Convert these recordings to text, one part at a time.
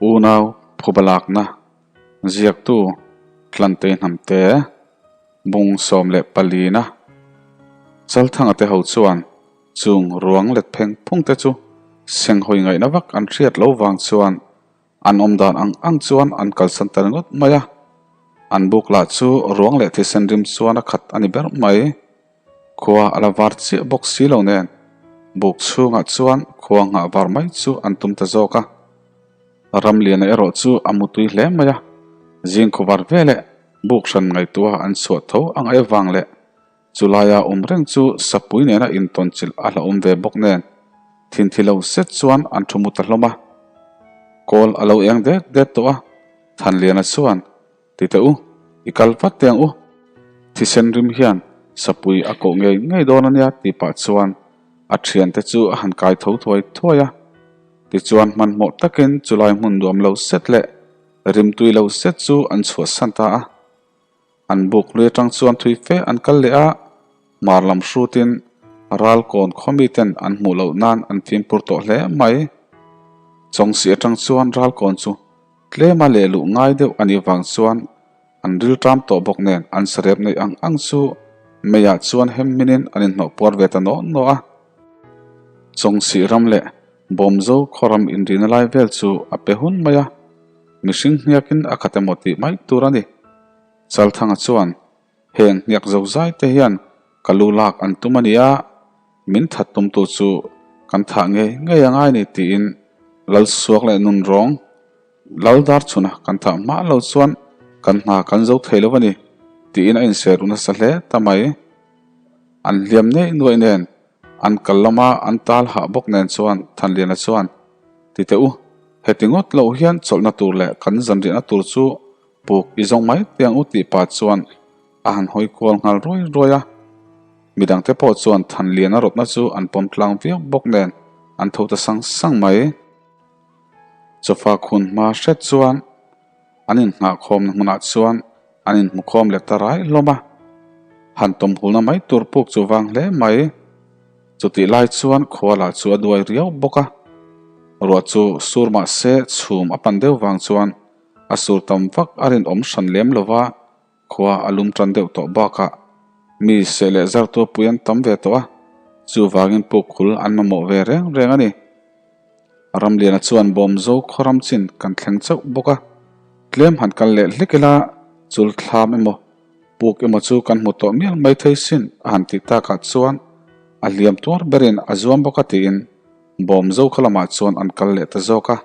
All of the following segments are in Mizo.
Unau phubalakna ziaktu Tlantei Hnamte bung 14 na Chalthanga te ho chuan chung ruang let pheng phung te chu senghawi ngaihna vak an hriat lo vang chuan An awm dan ang ang chuan an kalsan ta ringawt mai a, an buk lah chu ruang leh thisen rim chuan a khat a ni ber mai. Khua a la var chiah bawk si lo nen, buk chhungah chuan khua nghah var mai chu an tum ta zawk a. Ramliana erawh chu a mutui hle mai a, zing khaw var veleh buk hran ngaihtuaha an chhuah tho ang avang leh Chulaia awm reng chu sapui nena intawn chilh a hlauhawm ve bawk nen, thinthi lo set chuan an thu mu ta hlawm a. Kawl a lo eng det det tawh a, Thanliana chuan, Ti teh u, i kal vat teh ang u. Thisen rim hian sapui a koh ngei ngei dawn a nia tih pah chuan a thiante chu a han kai tho thuai thuai a. Tichuan hmanhmawh takin chulai hmun nuam lo set leh rimtui lo set chu an chhuahsan ta a. An buk lui atang chuan thui fe an kal leh a, hmar lam hrutin ralkawn khawmi ten an hmuh loh nan an fimkhur tawh hle mai. Chawngsi atang chuan ralkawn chu tlema leh luh ngai deuh a nih vang chuan an rilṭam tawh bawk nen an sarep neih ang ang chu meiah chuan hem hminin an inhnawh puar ve ta naw naw a. Chawngsi ram leh Bawmzo khaw ram inrina lai vel chu a pe hun mai a, mihring hniakin a khat emaw tih mai tur a ni. Chalthanga chuan, Heng hniak zo zai te hian ka lu lak an tum a nia, min that tumtu chu kan thah ngei ngei a ngai ni tiin Lal suak leh nun rawng Lal dar chhuna kan thah hma lo chuan kan hna kan zo thei lo a ni tiin a inser ru nasa hle ta mai. An hliam neih nuaih nen an kal lama an tal hah bawk nen chuan Thanliana chuan, Ti teh u, heti ngawt loh hian chawlhna tur leh kan zanriahna tur chu Puk i zawng mai teh ang u tih pah chuan a han hawi kual nghal ruai ruai a. Midangte pawh chuan Thanliana rawtna chu an pawm tlang viau bawk nen an tho ta sang sang mai. Chawfa khun hma hret chuan an inhnahkhawmna hmunah chuan an inhmukhawm leh ta rai hlawm a. Han tawmhulna mai tur puk chu vang hle mai. Chutih lai chuan khua lah chu a duai riau bawk a. Ruah chu sur mah se chhum a pan deuh vang chuan A sur tam vak a rinawm hran lem lo va, khua a lum tan deuh tawh bakah mi seh leh zar tu pui an tam ve tawh a, chuvangin pukkhul an mamawh ve reng reng a ni. Ramliana chuan Bawmzo khaw ram chin kan thleng chauh bawk a, tlem han kal leh hlek ila chul thlam emaw puk emaw chu kan hmu tawh mial mai thei sin a han tih takah chuan a hliam tuar berin a zuam bawk a tiin Bawmzo khaw lamah chuan an kal leh ta zawk a.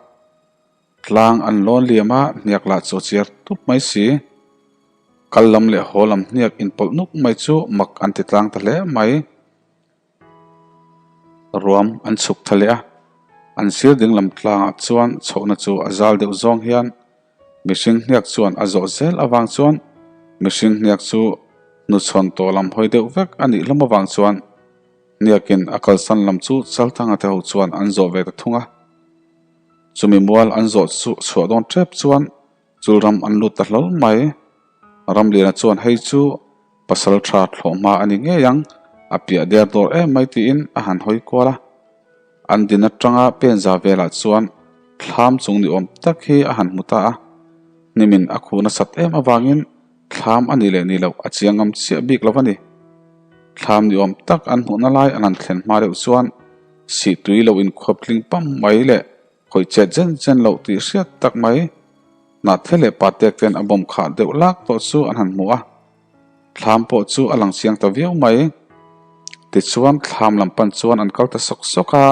Tlang an lawn liam a, hniak lah chu a chiar tup mai si. Kal lam leh haw lam hniak inpawlh nuk mai chu mak an ti tlang ta hle mai. Ruam an chhuk tha leh a, an sir ding lam tlangah chuan chhohna chu a zal deuh zawng hian mihring hniak chuan a zawh zel avang chuan mihring hniak chu hnuchhawn tawh lam hawi deuh vek a nih hlawm avang chuan hniakin a kalsan lam chu Chalthanga te ho chuan an zawh ve ta thung a. Chumi mual an zawh chu chhuah dawn tep chuan chulram an lut ta hlawl mai. Ramliana chuan hei chu pasal tha thlawh hma a ni ngei ang, a piah der dawr em mai tiin a han hawi kual a. An din atanga penza velah chuan thlam chung ni awm tak hi a han hmu ta a. Hnimin a khuh nasat em avangin thlam a nih leh nih loh a chiang ngam chiah bik lo a ni. Thlam ni awm tak an hmuhna lai an han thlen hma deuh chuan Sih tui lo inkhuap tling pam mai leh khawih chet zen zen loh tih hriat tak mai. Hnahthel leh patek ten a bawm khah deuh lak tawh chu an han hmu a. Thlam pawh chu a lang chiang ta viau mai. Tichuan thlam lam pan chuan an kal ta sawk sawk a,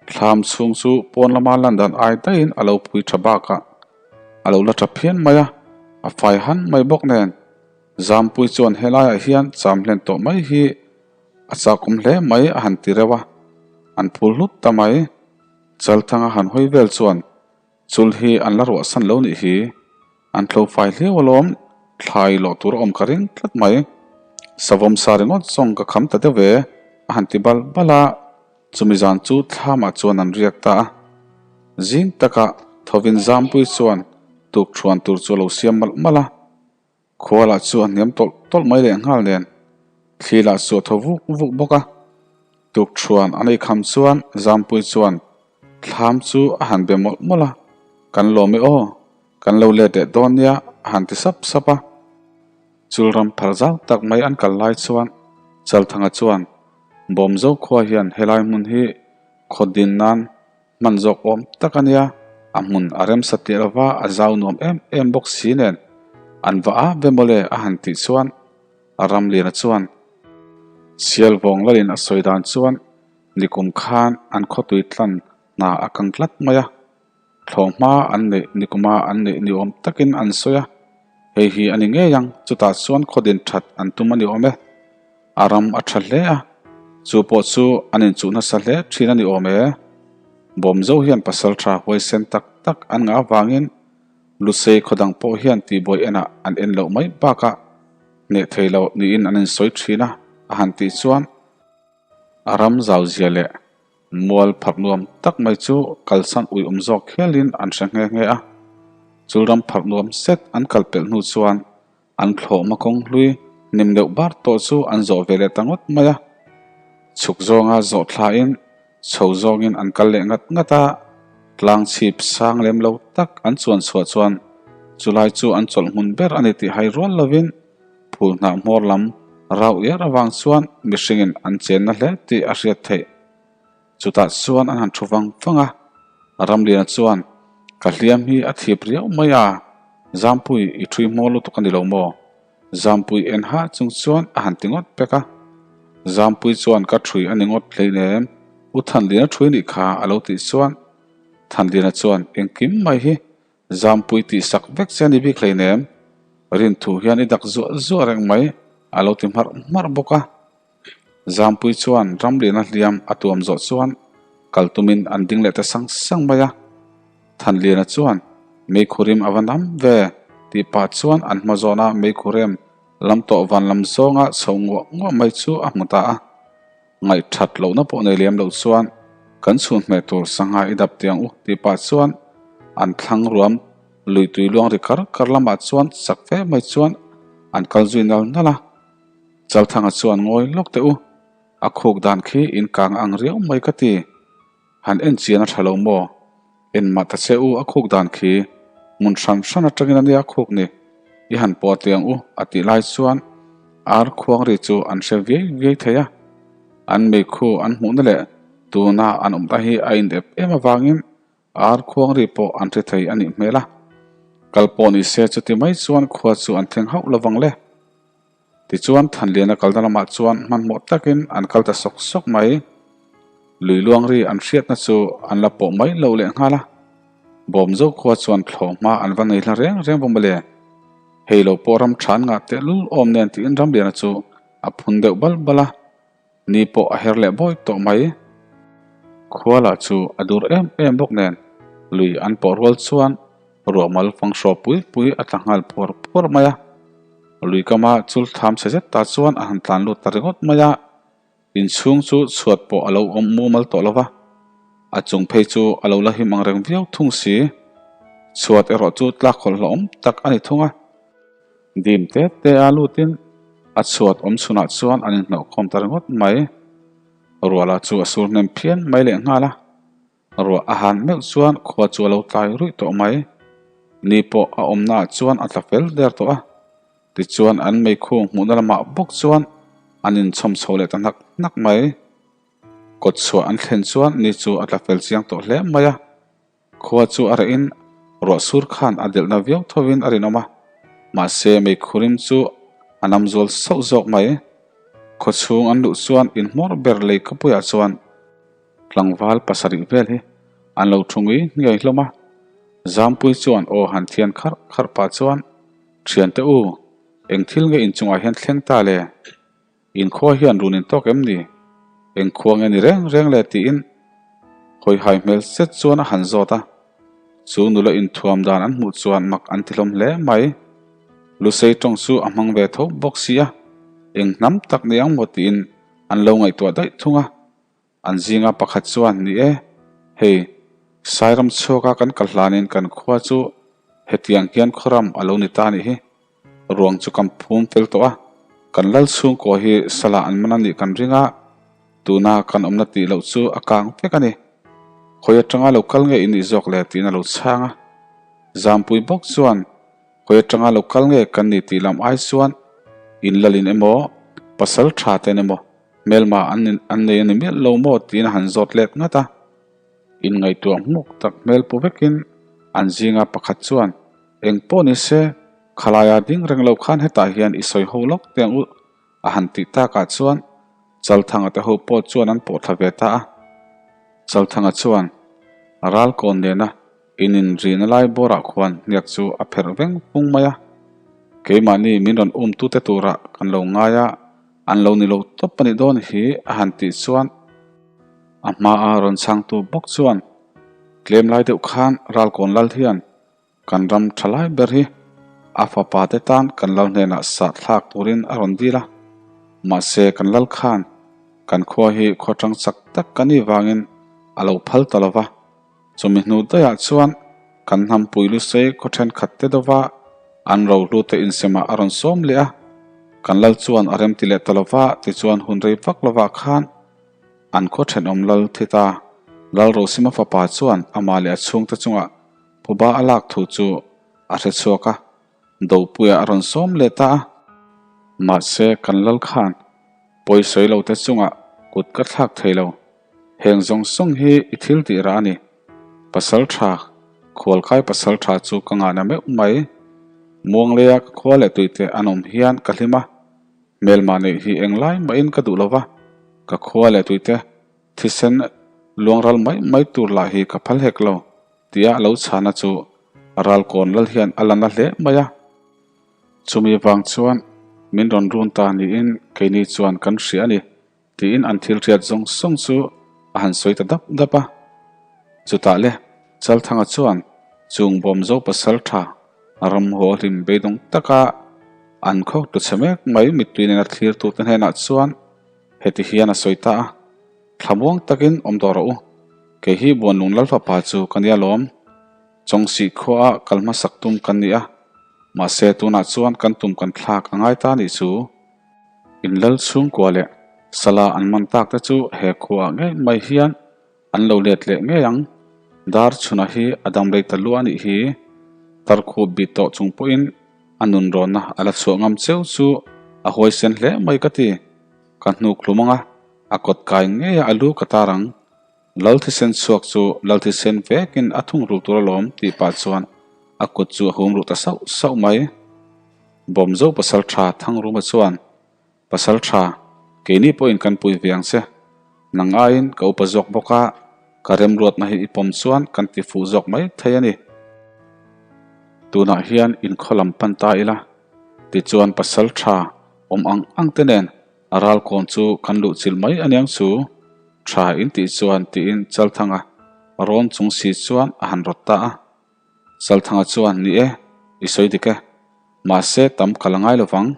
thlam chhung chu pawn lama lan dan ai daihin a lo phui tha bakah a lo la tha phian mai a, a fai han mai bawk nen. Zampui chuan helaiah hian cham hlen tawh mai hi A chakawm hle mai a han ti reuh a, an phul hlut ta mai. Chalthanga han hawi vel chuan chul hi an la ruahsan lo nih hi, an tlo fai hliau alawm, thlai lawh tur a awm ka ring tlat mai. Savawm sa ringawt zawng ka kham ta deuh ve, a han ti bal bal a, chumi zan chu thlamah chuan an riak ta a. Zing takah Thovin Zampui chuan tukṭhuan tur chu a lo siam malh malh a. Khua lah chu a hniam tawlh tawlh mai leh nghal nen thli lah chu a thaw vuk vuk bawk a. Tukṭhuan an ei kham chuan Zampui chuan thlam chu a han be mawlh mawlh a. Kan lawm e aw, kan lo let leh dawn nia a han ti sap sap a. Chulram phar zau tak mai an kal lai chuan Chalthanga chuan Bawmzo khua hian helai hmun hi khaw din nan hman zawk awm tak a nia, a hmun a remsa tih lova a zau nuam em em bawk si nen an va a ve mawle a han tih chuan Ramliana chuan Sialvawng lalin a sawi dan chuan nikum khan an khawtui tlan hna a kang tlat mai a. Thlawhhma an neih nikuma an neih ni awm takin an sawi a, hei hi a ni ngei ang, chutah chuan khaw din that an tum a ni awm e. A ram a tha hle a, chu pawh chu an inchuh nasa hle thin a ni awm e. Bawmzo hian pasal tha huaisen tak tak an ngah avangin Lusei khaw dang pawh hian tihbuai enah an en loh mai bakah hneh thei lo niin an insawi thin a, a han tih chuan a ram zau zia leh Mual pharh nuam tak mai chu kalsan ui awm zawk hialin an hre nghe nghe a. Chul ram pharh nuam set an kal pelh hnu chuan an thlawhma kawng hlui hnim deuh bar tawh chu an zawh ve leh ta ngawt mai a. Chhuk zawnga zawh thlain chho zawngin an kal leh ngat ngat a, tlang chhip sang lem lo tak an chuan chhuah chuan chulai chu an chawlh hmun ber a ni tih hai rual lovin phul hnah hmawr lam rauh iar avang chuan mihringin an chenna hle tih a hriat theih. Chutah chuan an han thu vang vang a, Ramliana chuan, Ka hliam hi a thip riau mai a, Zampui i thui hmaw lutuk a ni lo maw? Zampui en hah chung chuan a han ti ngawt pek a. Zampui chuan ka thui a ni ngawt hleinem, U Thanliana thui nih kha a lo tih chuan Thanliana chuan engkim mai hi Zampui tih sak vek che a ni bik hleinem, Rinthu hian i dak zuah zuah reng mai a lo ti hmarh hmarh bawk a. Zampui chuan Ramliana hliam a tuam zawh chuan kal tumin an ding leh ta sang sang mai a. Thanliana chuan Meikhurim a va nam ve tih pah chuan an hma zawna Meikhurem lam tawh van lam zawnga chho nguah nguah mai chu a hmu ta a. Ngaihthat lohna pawh nei lem loh chuan kan chhun hmeh tur sangha i dap tiang u tih pah chuan an thlang ruam lui tui luang ri kar kar lamah chuan chak fe mai chuan an kal zui nal nal a. Chalthanga chuan ngawi lawk teh u, a khuk dan khi in kang ang riau mai ka ti. Han en chian a tha lo maw? En mah ta che u a khuk dan khi, hmun hran hran atangin a nia khuk ni, i han pawh teh ang u a tih lai chuan ar khuang ri chu an hre viai viai thei a. An meikhu an hmuhna leh tuna an awmna hi a indep em avangin Ar khuang ri pawh an hre thei a nih hmel a, kal pawh ni se chuti mai chuan khua chu an thleng hauh lovang le. Tichuan Thanliana kalna lamah chuan hmanhmawh takin an kal ta sawk sawk mai. Lui luang ri an hriatna chu an la pawh mai lo leh nghal a, Bawmzo khua chuan thlawh hma an va nei hla reng reng vawm mawle. Hei lo pawh ram tha an ngah tehlul awm nen tiin Ramliana chu a phun deuh bal bal a. Ni pawh a her leh bawi tawh mai. Khua lah chu a dur em em bawk nen lui an pawh rual chuan ruah mal fang hraw pui pui a tla nghal phuar phuar mai a. Lui kama chul tham chhe zet ta chuan a han tlan lut ta ringawt mai a. Inchhung chu chhuat pawh a lo awm mumal tawh lo va, a chung phei chu a lo la him ang reng viau thung si. Chhuat erawh chu tlak khawlh hlauhawm tak a ni thung a. Dim te te a lutin a chhuat awm chhunah chuan an inhnawhkhawm ta ringawt mai. Ruahla chu a sur hnem phian mai leh nghal a, ruah a han meuh chuan khua chu a lo tlai ruih tawh mai. Ni pawh a awmnaah chuan a tla fel der tawh a, tichuan an meikhu hmuhna lamah bawk chuan an inchhawm chho leh ta hnak hnak mai. Kawtchhuah an thlen chuan ni chu a tla fel chiang tawh hle mai a. Khua chu a rehin ruah sur khan a delhna viau thovin a rinawm a, mahse meikhurim chu a nam zual sauh zawk mai. Khaw chhung an luh chuan inhmawr ber lei khawpuiah chuan tlangval pasarih vel hi an lo thu ngui ngei hlawm a. Zampui chuan aw han thian kharh kharh pah chuan, Thiante u, eng thil nge inchungah hian thleng ta le? Inkhua hian run in tawk em ni? Eng khua nge ni reng reng le tiin hawihai hmel zet chuan a han zawt a. Chu nula inthuam dan an hmuh chuan mak an ti hlawm hle mai. Lusei tawng chu a hmang ve tho bawk si a, eng hnam tak ni ang maw tiin an lo ngaihtuah daih thung a. An zinga pakhat chuan, Ni e, hei, Sairam chhuaka kan kal hlanin kan khua chu hetiang hian khawram a lo ni ta nih hi. Ruang chu kan phum fel tawh a, kan lal chhungkaw hi salah an man a nih kan ring a, tuna kan awmna tih loh chu a kang vek a ni. Khawi atanga lo kal nge i nih zawk le tiin a lo chhang a. Zampui bawk chuan Hawi atanga lo kal nge kan ni tih lam ai chuan in lalin emaw, pasal tha ten emaw hmelma an nei a ni miah lo maw tiin a han zawt let ngat a. Inngaihtuah hmuk tak hmel pu vekin an zinga pakhat chuan eng pawh ni se khalaia ding reng lo khan hetah hian i sawi ho lawk teh ang u a han tih takah chuan Chalthanga te ho pawh chuan an pawh thla ve ta a. Chalthanga chuan Ralkawn nena in inrina lai bawrah khuan hniak chu a pherh veng vung mai a. Keimahni min rawn umtute turah kan lo ngai a, an lo ni lo tawp a nih dawn hi a han tih chuan a hmaa rawn chhangtu bawk chuan tlem lai deuh khan Ralkawn lal hian Kan ram tha lai ber hi a fapa te tan kan lal hnenah sah thlak turin a rawn dil a, mahse kan lal khan kan khua hi khaw tang chak tak ka nih vangin a lo phal ta lo va, chumi hnu daihah chuan kan hnampui lusei khaw thenkhat te deuha an rohlu te insemah a rawn sawm leh a, kan lal chuan a remti leh ta lo va tichuan hun rei vak lovah khan an khaw thenawm lal thi ta Lalrosima fapa chuan amah leh a chhungte chungah Phuba a lak thu chu a hre chhuak a, Dopuia a rawn sawm leh ta a. Mahse, kan lal khan pawisawi lo te chungah kut ka thlak thei lo. Heng zawng zawng hi i thil tih rah a ni. Pasal tha, khualkai pasal tha chu ka ngahna meuh mai. Muangleia ka khua leh tuite an awm hian ka hlim a, hmelmah neih hi englai mahin ka duh lo va, ka khua leh tuite Thisen luangral mai mai tur lah hi ka phal hek lo, tia a lo chhana chu Ralkawn lal hian a la na hle mai a. Chumi vang chuan min rawn run ta niin keini chuan kan hria a ni, tiin an thil hriat zawng zawng chu a han sawi ta dap dap a. Chutah le Chalthanga chuan chung bawmzo pasal tha ramhaw hlim beidawng taka an khawk tu chhe mek mai mittui nena thlirtute hnenah chuan Heti hian a sawi ta a, Thlamuang takin awm tawh rawh u. Kei hi Buanlung Lalfapa chu ka nia lawm. Chawngsih khuaah kal hmasak tum kan ni a, mahse tunah chuan kan tum kan thlak a ngai ta nih chu. In lal chhungkua leh sala an man tak te chu he khuaah ngei mai hian an lo let leh ngei ang. Dar chhuna hi a dam rei ta luah a nih hi. Tarkhup bih tawh chung pawhin a nunrawnna a la chhuah ngam cheu chu a huaisen hle mai ka ti. Ka hnuk hlum anga a kawt kai ngei a a lu ka tar ang. Lal thisen chhuak chu lal thisen vekin a thung rul tur alawm tih pah chuan a kut chu a hum ruh ta sauh sauh mai. Bawmzo pasal tha Thangruma chuan Pasal tha, keini pawhin kan pui ve ang che. Nang aiin ka upa zawk bawk a, ka remruatna hi i pawm chuan kan ti fuh zawk mai thei a ni. Tunah hian inkhaw lam pan ta ila, tichuan pasal tha awm ang ang te nen a ralkawn chu kan luh chilh mai aniang chu, tha in tih chuan tiin Chalthanga rawn chung si chuan a han rawt ta a. Chalthanga chuan, Ni e, i sawi dik e. Mahse, tam ka la ngai lovang.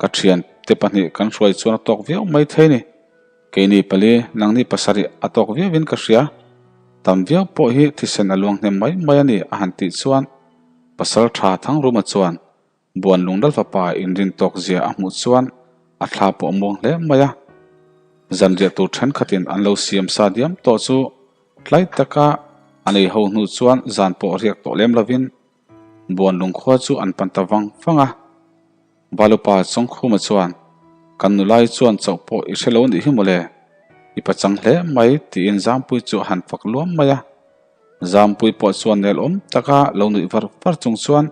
Ka thian te pahnih kan hruai chuan a tawk viau mai thei ni. Keini pali, nangni pasarih a tawk viauin ka hria. Tam viau pawh hi thisen a luang hnem mai mai a ni a han tih chuan Pasal tha Thangruma chuan Buan Lungdal fapa inrin tawk zia a hmuh chuan a thla pawh a muang hle mai a. Zanriah tur thenkhatin an lo siam sa diam tawh chu tlai taka an ei ho hnu chuan zan pawh riak tawh lem lovin Buan Lungkhua chu an pan ta vang vang a. Valupa Chawngkhuma chuan, Kan nulai chuan chauh pawh i hre lo nih hi mawle, i pachang hle mai tiin Zampui chu a han fak luam mai a. Zampui pawh chuan nelawm taka lo nuih var var chung chuan,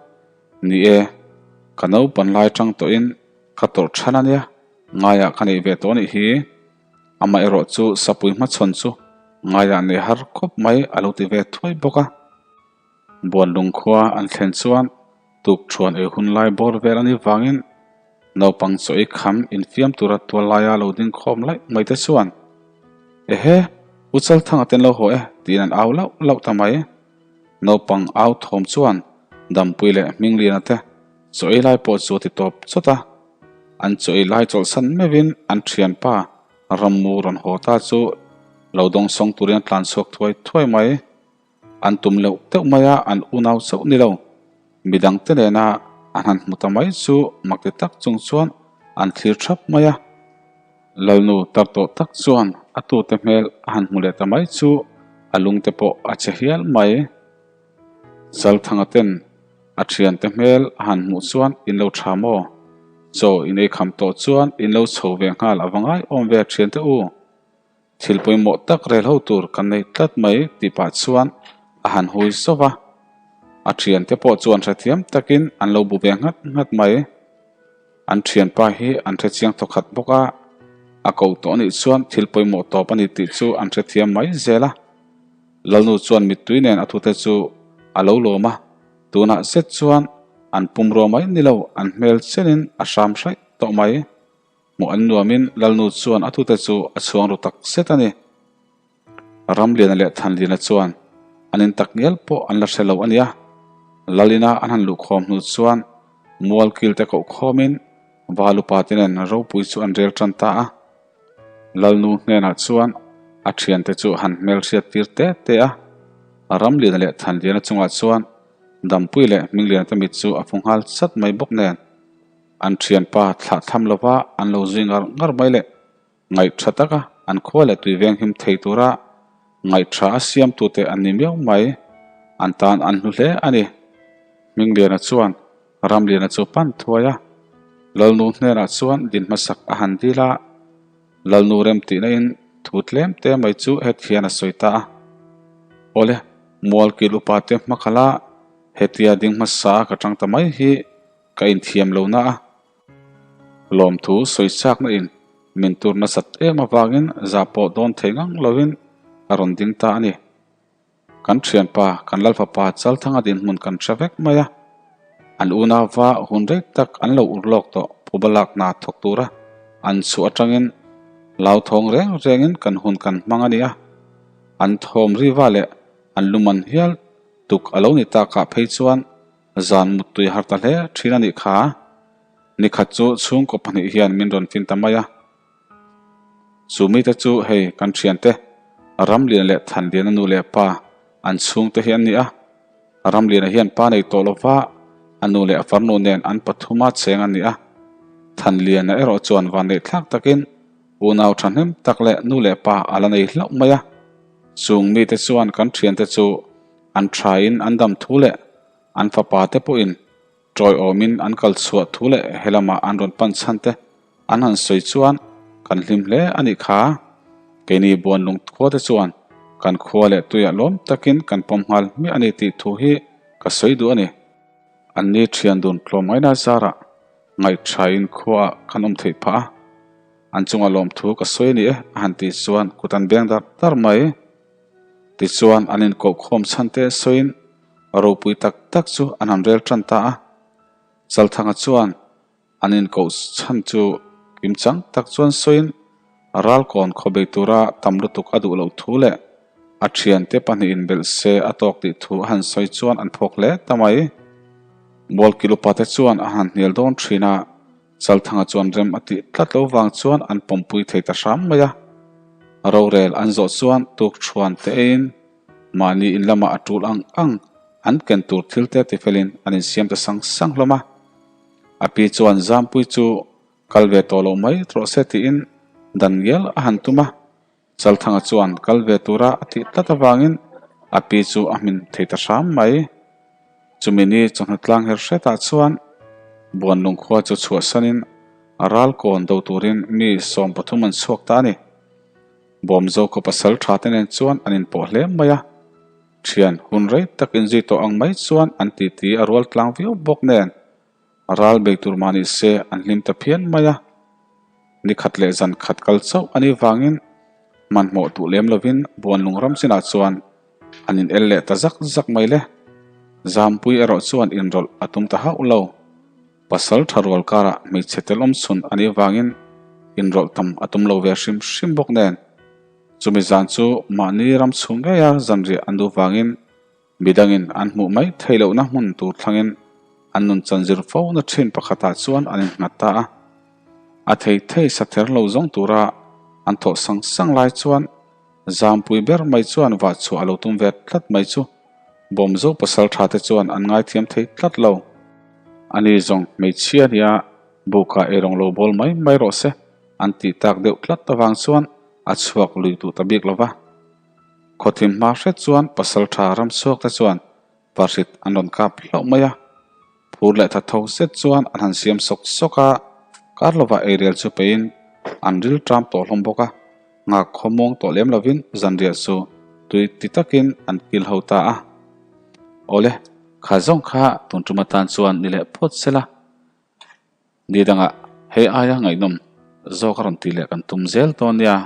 Ni e, ka naupan lai tang tawhin ka tawrh than a nia, ngaiah ka neih ve tawh a nih hi. Amaherawh chu sapui hmachhawn chu ngaiah nei har khawp mai a lo ti ve thuai bawk a. Buanlung khua an thlen chuan tukthuan ei hun lai bawr vel a nih vangin naupang chaw ei kham infiam tura tual laia lo ding khawm laih mai te chuan, Ehe, U Chalthanga ten lo haw e tiin an au lauh lauh ta mai. Naupang au thawm chuan Dampui leh Hmingliana te chaw ei lai pawh chu a ti tawp chawt a. An chaw ei lai chawlhsan meuhin an thianpa Rammu rawn haw ta chu lo dawngsawng turin a tlan chhuak thuai thuai mai. An tum leuh deuh mai a, an unau chauh ni lo. Midang te nena an han hmu ta mai chu mak ti tak chung chuan an thlir thap mai a. Lalnu tar tawh tak chuan a tute hmel a han hmu leh ta mai chu a lung te pawh a che hial mai. Chalthanga ten a thiante hmel a han hmuh chuan in lo tha maw? Chaw in ei kham tawh chuan in lo chho ve nghal a va ngai awm ve thiante u. Thil pawimawh tak rel ho tur kan nei tlat mai tih pah chuan a han hui zauh a. A thiante pawh chuan hrethiam takin an lo bu ve nghat nghat mai. An thianpa hi an hrechiang thawkhat bawk a, a ko tawh anih chuan thil pawimawh tawp a ni tih chu an hrethiam mai zel a. Lalnu chuan mittui nen a thute chu a lo lawm a, tunah zet chuan an pumrua mai ni lo an hmel chenin a hram hraih tawh mai. Hmuh an nuamin Lalnu chuan a thute chu a chhuang ru tak zet a ni. Ramliana leh Thanliana chuan an in tak ngial pawh an la hre lo a nia. Lalina an han luhkhawm hnu chuan Mualkil te koh khawmin Valupa te nen ropui chu an rel tan ta a. Lalnu hnenah chuan a thiante chu han hmelhriat tir te te a. Ramliana leh Thanliana chungah chuan Dampui leh Hmingliana te mit chu a fu nghal chat mai bawk nen an thianpa thlah tham lova an lo zui ngar ngar mai leh Ngaih tha taka an khua leh tui veng him thei tura ngaih tha a siamtute an ni miau mai. An tan an hlu hle a ni. Hmingliana chuan Ramliana chu pan thuai a, Lalnu hnenah chuan din hmasak a han dil a. Lalnu remtihna in thu tlem te mai chu hethian a sawi ta a. Awle, Mualkil upa te hmakhala hetia ding hmasa a ka tang ta mai hi ka inthiam lo na a. Lawmthu sawi chakna in min tur nasat em avangin zah pawh dawn thei ngang lovin a rawn ding ta a ni. Kan thianpa, kan Lalfapa Chalthanga dinhmun kan hre vek mai a. An unauva hun rei tak an lo ur lawk tawh phuba lak hna thawk tura an chhuah atangin hlauthawng reng rengin kan hun kan hmang a ni a. An thawm riva leh an luman hial tuk a lo ni takah phei chuan Zan muttui har ta hle thin a nih kha. Nikhat chu chhungkaw pahnih hian min rawn fin ta mai a. Chu mite chu hei kan thiante Ramliana leh Thanliana nu leh pa an chhungte hi an ni a. Ramliana hian pa nei tawh lova a nu leh a farnu nen an pathuma cheng an ni a. Thanliana erawh chuan vanneih thlak takin unau thahnem tak leh nu leh pa a la nei hlauh mai a. Chung mite chuan kan thiante chu An thain an dam thu leh an fapa te pawhin tawiawmin an kal chhuah thu leh helamah an rawn pan chhan te an han sawi chuan kan hlim hle a nih kha. Keini Buanlung khua te chuan kan khua leh tuiah lawm takin kan pawm nghal hmiah a ni tih thu hi ka sawi duh a ni. Anni thian dun tlawm ngaina zarah ngaihṭhain khuaah kan awm theih phah a, an chunga lawmthu ka sawi a ni e a han tih chuan kut an beng dar dar mai. Tichuan an inkohkhawm chhan te sawiin ropui tak tak chu an han rel tan ta a. Chalthanga chuan an inkoh chhan chu kimchang tak chuan sawiin ralkawn khawbei tura tam lutuk a duh loh thu leh a thiante pahnihin belh se a tawk tih thu a han sawi chuan an phawk hle ta mai. Mualkil upate chuan a han hnial dawn thin a. Chalthanga chuan rem a tih tlat lo vang chuan an pawmpui thei ta hram mai a. Rorel an zawh chuan tuk thuan te eiin mahni in lamah a tul ang ang an ken tur thil te tifelin an insiam ta sang sang hlawm a. A pi chuan Zampui chu kal ve tawh lo mai rawh se tiin dan ngial a han tum a. Chalthanga chuan kal ve tura a tih tlat avangin a pi chu a hmin thei ta hram mai. Chumi ni chawhnu tlang her hretah chuan Buanlung khua chu chhuahsanin ralkawn do turin mi 13 an chhuak ta a ni. Bawmzo khaw pasal tha te nen chuan an inpawh hle mai a, thian hun rei tak inzui tawh ang mai chuan an titi a rual tlang viau bawk nen Ral bei tur mah ni se an hlim ta phian mai a, ni khat leh zan khat kal chauh a nih vangin hmanhmawh duh lem lovin Buanlung ram chinah chuan an in el leh ta zak zak mai le. Zampui erawh chuan inrawlh a tum ta hauh lo. Pasal tha rual karah hmeichhe tel awm chhun a nih vangin inrawlh tam a tum lo ve hrim hrim bawk nen. Chumi zan chu mahni ram chhung ngeia zanriah an duh vangin Midangin an hmuh mai theih lohna hmun tur thlangin an nun chanzir fo na thin pakhatah chuan an innghat ta a. A thei thei sather lo zawng tura an thawh sang sang lai chuan Zampui ber mai chuan vah chhuah a lo tum ve tlat mai chu Bawmzo pasal tha te chuan an ngaithiam thei tlat lo. Ani zawng hmeichhia nia bukah eirawng lo bawl mai mai rawh se an tih tak deuh tlat avang chuan a chhuak lui duh ta bik lo va. Khawthim hma hret chuan pasal tha ram chhuak te chuan Parhrit an rawn kap hlauh mai a. Phur leh thatho zet chuan an han siam sawk sawk a, kar lovah eirel chu peiin an ril ṭam tawh hlawm bawk a, nghak khawmuang tawh lem lovin zanriah chu tui ti takin an kil ho ta a. Awle, kha zawng kha tun ṭum atan chuan ni leh phawt sela, ni dangah hei aia ngaihnawm zawk a rawn tih leh kan tum zel dawn nia.